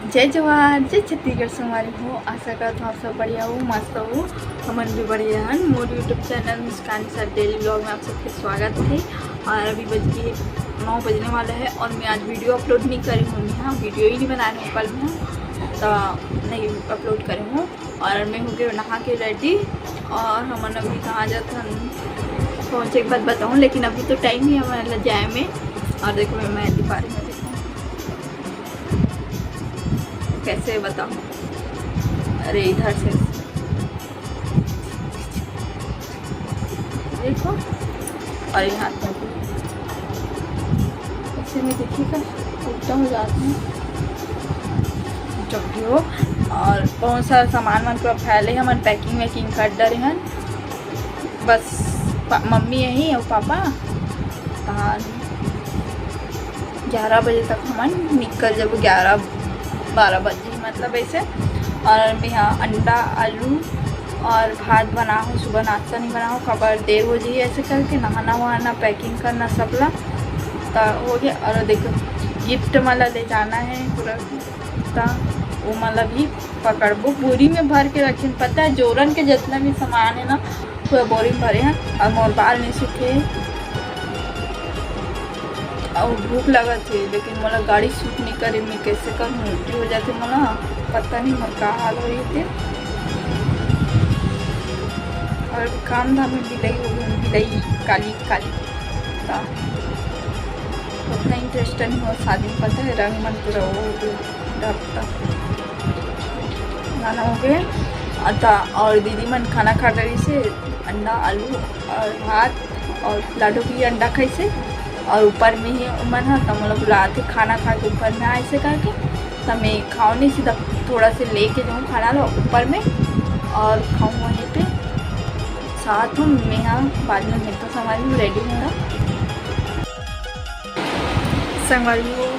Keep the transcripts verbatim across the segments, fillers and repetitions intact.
जय जोहार, जय छत्तीसगढ़ संगवारी हो। आशा करत हूँ आप सब बढ़िया हो, मस्त हो। हमन भी बढ़िया हन। मोर YouTube चैनल मुस्कान के साथ डेली व्लॉग में आप सबके स्वागत है। और अभी बज गए, नौ बजने वाला है और मैं आज वीडियो अपलोड नहीं करी हूँ। हाँ, वीडियो ही नहीं बना रही हूँ कल मैं, तो नहीं अपलोड करी हूँ। और मैं हो गई नहा के रेडी और हमन अभी कहाँ जात हन, पहुँचे के बाद बताऊँ, लेकिन अभी तो टाइम ही है हमारे जाए में। और देखो, मैं मेहंदी पा रही हूँ, देखो कैसे बताऊँ। अरे, इधर से देखो, और यहाँ तक ऐसे में देखिएगा, उल्टा हो जाता है जब भी हो। और बहुत सारा सामान मन पूरा फैले, हमन पैकिंग वैकिंग कर डरे हन। बस पा-, मम्मी यही और पापा, हाँ, ग्यारह बजे तक हमन निकल जब, ग्यारह बारह बजे, मतलब ऐसे। और मैं यहाँ अंडा, आलू और भात बना हूँ, सुबह नाश्ता नहीं बना हूँ, काबर देर हो जाही ऐसे करके नहाना वहाना, पैकिंग करना सबला तो हो गया। और देखो, गिफ्ट मला ले जाना है पूरा, तो वो मला भी पकड़बो, बोरी में भर के रखिन। पता है, जोरन के जितना भी सामान है ना, पूरा बोरी में भरे हैं। और मोर बाल नहीं सूखे, और भूख लगत हे, लेकिन मोला गाड़ी सूट नहीं करे, मैं कैसे करूँ, उल्टी हो जाते मोला, पता नहीं मोर का हाल होही ते। और काम धाम में बिलाई हो गई, बिलाई काली काली, ता उतना इंटरेस्ट नहीं हो शादी में, पता है, रंग मन पूरा वो हो गया, डरता। खाना हो गया। अता और दीदी मन खाना खा डरिस हे, अंडा, आलू और भात, और लाडो भी अंडा खाइस हे। और ऊपर में ही मन ह, त मोला बुलात हे खाना खा के ऊपर में आइसे करके, त मैं खाऊँ नहीं, सीधा थोड़ा से लेके जाऊँ खाना ला ऊपर में और खाऊँ वहीं पे। साथ में मैं यहाँ बाद में मिलता, संगवारी हो, रेडी होता। संगवारी हो,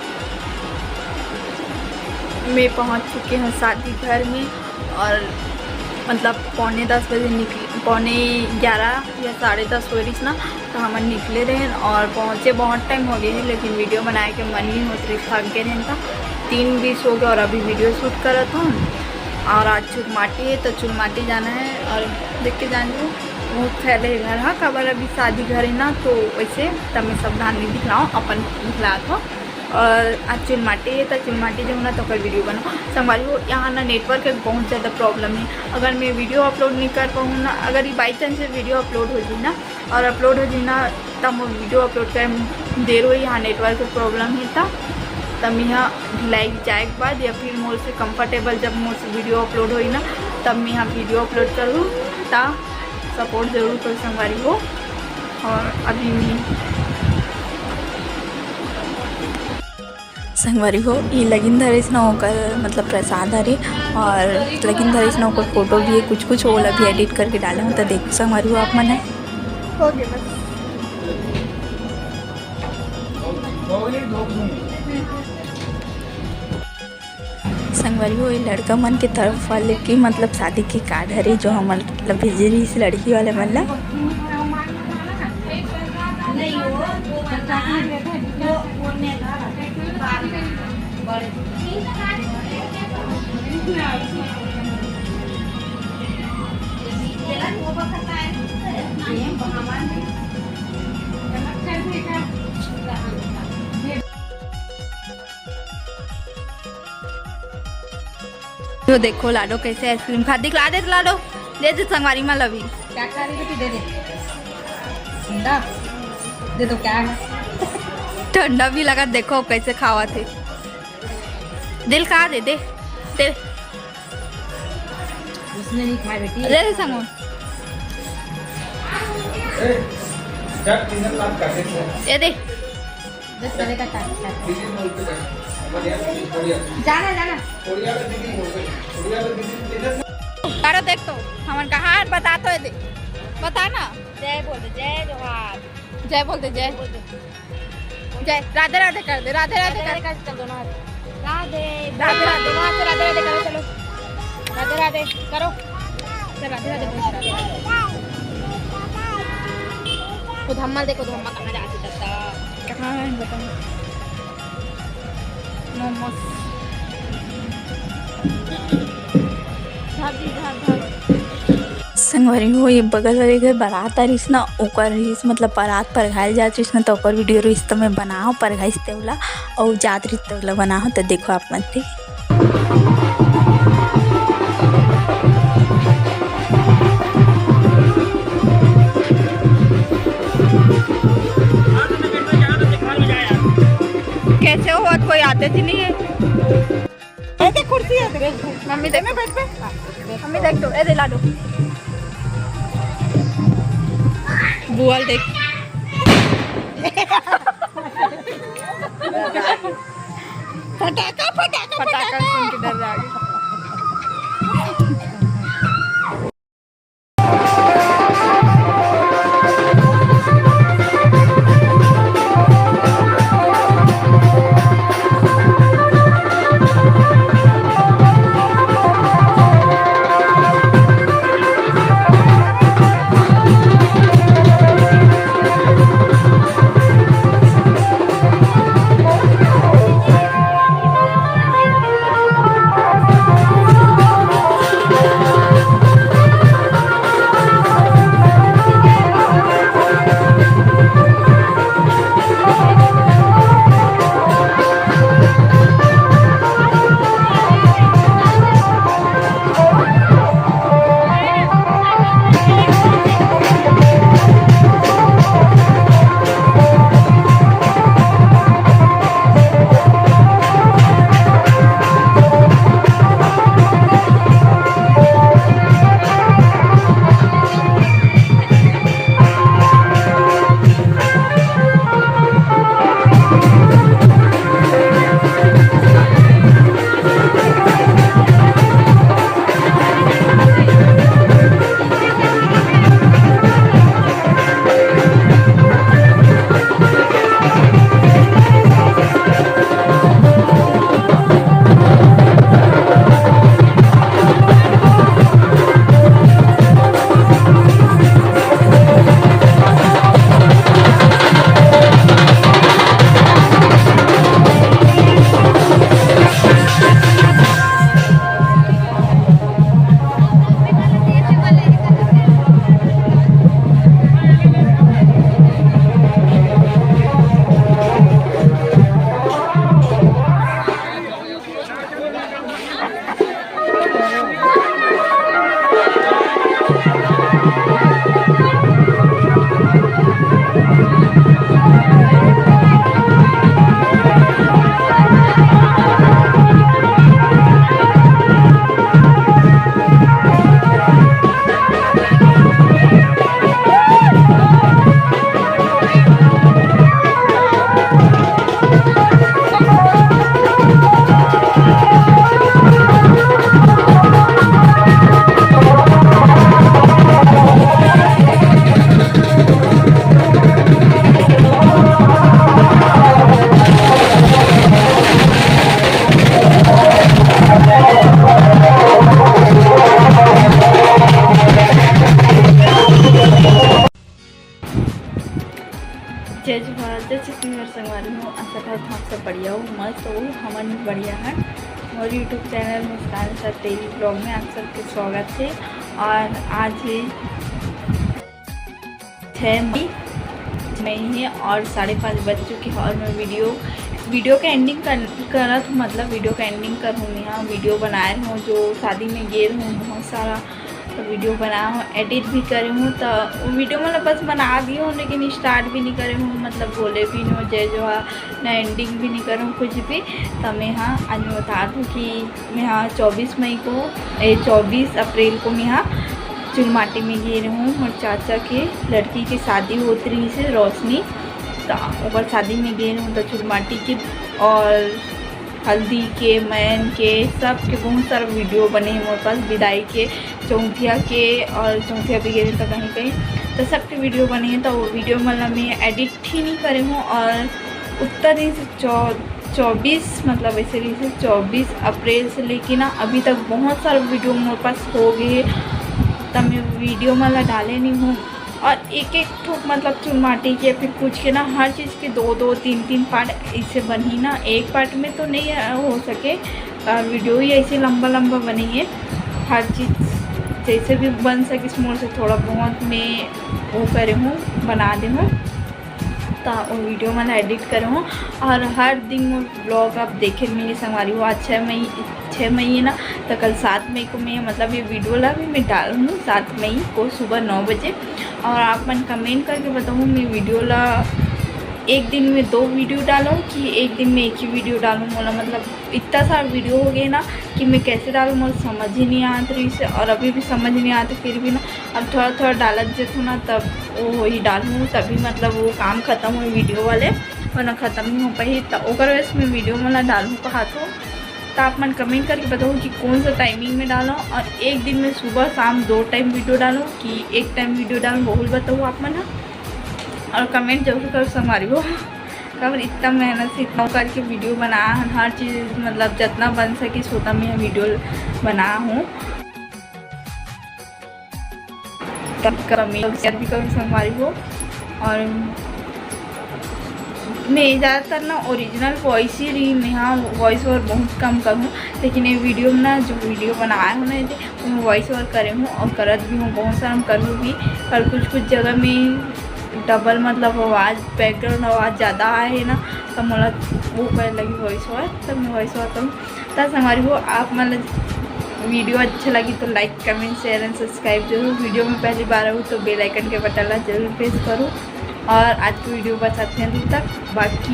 मैं पहुँच चुके हूँ शादी घर में। और मतलब पौने दस बजे निकले, पौने ग्यारह या साढ़े दस हो रही ना, तो हमन निकले रहेन और पहुँचे बहुत टाइम हो गए है, लेकिन वीडियो बनाए के मन नहीं होत रहिस, थक गए रहेन। तो तीन बीस हो गए और अभी वीडियो शूट करत हूँ। और आज चुलमाटी है, तो चुलमाटी जाना है और देख के जान लो, बहुत फैले है घर, हाँ, काबर अभी शादी घर है ना, तो वैसे तब मैं सब धान नहीं दिखलाओ, अपन दिखलात हो। और आज चुलमाटी है, तो चुलमाटी जाऊँ ना, तो ओकर वीडियो बनाओ। संगवारी हो, यहाँ ना नेटवर्क के बहुत ज़्यादा प्रॉब्लम है। अगर मैं वीडियो अपलोड नहीं कर पाऊँ ना, अगर ये बाई चांस वीडियो अपलोड हो जाए ना, और अपलोड हो जाए ना, तब मोर वीडियो अपलोड करे में देर होई, यहाँ नेटवर्क के प्रॉब्लम है। तब तब मैं यहाँ भिलाई जाए के बाद या फिर मोर से कंफर्टेबल जब मोर से वीडियो अपलोड होई ना, तब मैं यहाँ वीडियो अपलोड करूँ। ता सपोर्ट जरूर करो संगवारी हो। और अभी मैं संगवारी हो, ये लगिन धरिस ना ओकर, मतलब, प्रसाद हरे, और लगिन धरिस ना ओकर फोटो भी है, कुछ कुछ ओला भी एडिट करके डाले हूँ, तो देखो संगवारी हो आप मन है। हो गया बस। संगवारी हो, ये लड़का मन के तरफ वाले के, मतलब, शादी के कार्ड हरे, जो हमन ला भेजे रहिस लड़की वाले मन ला। तो देखो लाडो कैसे आइसक्रीम खा, दिखला दे लाडो, दे दे संगवारी मन ला भी। क्या खा रही बेटी, दे दे। ठंडा? दे दो, क्या है? ठंडा भी लगा, देखो कैसे खावत हे। दिल खा दे, दे, दे। उसने नहीं खाया बेटी। दे दे संगो। ये दे। दस वाले का काट, काट। जाना, जाना। करो देख तो, हमन कहाँ बता तो दे, बता ना। जय बोल दे, जय जोहार। जय बोल दे, जय। जय, राधे राधे कर दे, राधे राधे कर। चल दोनों हाथ। राधे। राधे राधे, दोनों हाथ से राधे राधे करो, चलो। राधे राधे करो। चल राधे राधे बोल, राधे राधे। वो धम्मा देखो, धम्मा कहाँ जाती करता। कहाँ है बताओ? मोमोज। धर दी, धर, धर। संगवारी हो, ये बगल वाले घर बारात आ रहिस ना, ओकर रहिस, मतलब बारात परघायल जात रहिस ना, तो ओकर वीडियो रहिस, तो मैं बनाओ परघाइस तेवला, अउ जात रहिस तेवला बनाओ, तो देखो आप मन ते। कैसे हो, कोई आते थी नहीं है। ऐसे कुर्सी है, देख। मम्मी देख। मैं बैठ पे। मम्मी देख तो, ए दे लाडू। बुआ देख। फटाका, फटाका, फटाका फटाका। सुन के डर जाएगी। जय जोहार, जय छत्तीसगढ़ संगवारी हो। आशा करत हूँ आप सब बढ़िया हो, मस्त हो, हमन भी बढ़िया हैं। मोर YouTube चैनल मुस्कान सतेली ब्लॉग में आप सबके स्वागत है। और आज है छः मई, मई है और साढ़े पाँच बज चुके हैं और मैं वीडियो, वीडियो का एंडिंग कर, करत हूँ, मतलब वीडियो का एंडिंग कर हूँ मैं। यहाँ वीडियो बनाए हूँ, जो शादी में गे हूँ बहुत सारा, तो वीडियो बनाए हूँ, एडिट भी करे हूँ। तो वो वीडियो मतलब बस बना दी हूँ, लेकिन स्टार्ट भी नहीं करे हूँ, मतलब बोले भी नहीं हूँ जय जोहार, ना एंडिंग भी नहीं करे हूँ कुछ भी। तो मैं हाँ आज मैं बता दूँ कि मैं हाँ चौबीस मई को, ए, चौबीस अप्रैल को मैं हाँ चुलमाटी में गे रहूँ। मोर चाचा के लड़की के शादी होत रहिस हे, रोशनी, तो ओकर शादी में गे रहूँ तो चुलमाटी के और हल्दी के, मैन के, सब के बहुत सारा वीडियो बने हे मोर पास, विदाई के, चौथिया के, और चौथिया भी गे रहूँ तो कहीं कहीं, तो सबके वीडियो बने हे। तो वो वीडियो मतलब मैं एडिट ही नहीं करे हूँ और उत्तर दिन से चौ चौबीस, मतलब ऐसे कहिसे चौबीस अप्रैल से लेके ना अभी तक बहुत सारा वीडियो मोर पास हो गए हे, त मैं वीडियो मन ला डाले नहीं हूँ। और एक एक ठो मतलब चुलमाटी के या फिर कुछ के ना हर चीज़ के दो दो तीन तीन पार्ट ऐसे बनही ना, एक पार्ट में तो नहीं हो सके, और वीडियो ही ऐसे लंबा लंबा बने हे, हर चीज़ जैसे भी बन सकिस मोर से थोड़ा बहुत मैं वो करे हूँ, बना दे हूँ। तो वो वीडियो मन एडिट करे हूँ और हर दिन मोर ब्लॉग आप देखे मिली संगवारी हो। आज छः मई, छः मई है ना, तो कल सात मई को मैं मतलब ये वीडियो ला भी मैं डालूँ सात मई को सुबह नौ बजे। और आप मन कमेंट करके बताओ मैं वीडियो ला एक दिन में दो वीडियो डालूँ कि एक दिन में एक ही वीडियो डालूँ। मोला मतलब इतना सारा वीडियो हो गए ना कि मैं कैसे डालूँ, मोला समझ ही नहीं आत रही से, और अभी भी समझ नहीं आते। फिर भी ना अब थोड़ा थोड़ा डालत जेत हूँ ना, तब वो वही डालूँ, तभी मतलब वो काम खत्म हो वीडियो वाले, वरना खत्म नहीं हो पाई। तो ओकर वजह से मैं वीडियो मोला डालूँ कहत हूँ। तो आप मन कमेंट करके बताओ कि कौन सा टाइमिंग में डालूँ, और एक दिन में सुबह शाम दो टाइम वीडियो डालूँ कि एक टाइम वीडियो डालूँ, वो भी बताओ आप मन ह। और कमेंट जरूर करो संगवारी हो, काबर इतना मेहनत से इतना करके वीडियो बनाया हन, हर चीज़ मतलब जितना बन सके उतना मैं वीडियो बनाया हूँ। कम कम शेयर भी करूँ संगवारी हो। और मैं ज़्यादातर ना ओरिजिनल वॉइस ही रही, मैं हाँ वॉइस ओवर बहुत कम करूँ, लेकिन ये वीडियो में ना जो वीडियो बनाए हूँ ना, ये मैं वॉइस ओवर करे हूँ और करत भी हूँ, बहुत सारा करूँ भी। पर कुछ कुछ जगह में डबल मतलब आवाज़, बैकग्राउंड आवाज़ ज़्यादा आए है ना, तो मोला वो करे लगी वॉइस ओवर, तब मैं वॉइस ओवर करूँ। तो संगवारी हो, आप मन ला वीडियो अच्छा लगी तो लाइक, कमेंट, शेयर एंड सब्सक्राइब जरूर। वीडियो में पहली बार आऊ तो बेल आइकन के बटन ला जरूर प्रेस करूँ। और आज की वीडियो बस अतने दूर तक, बाकी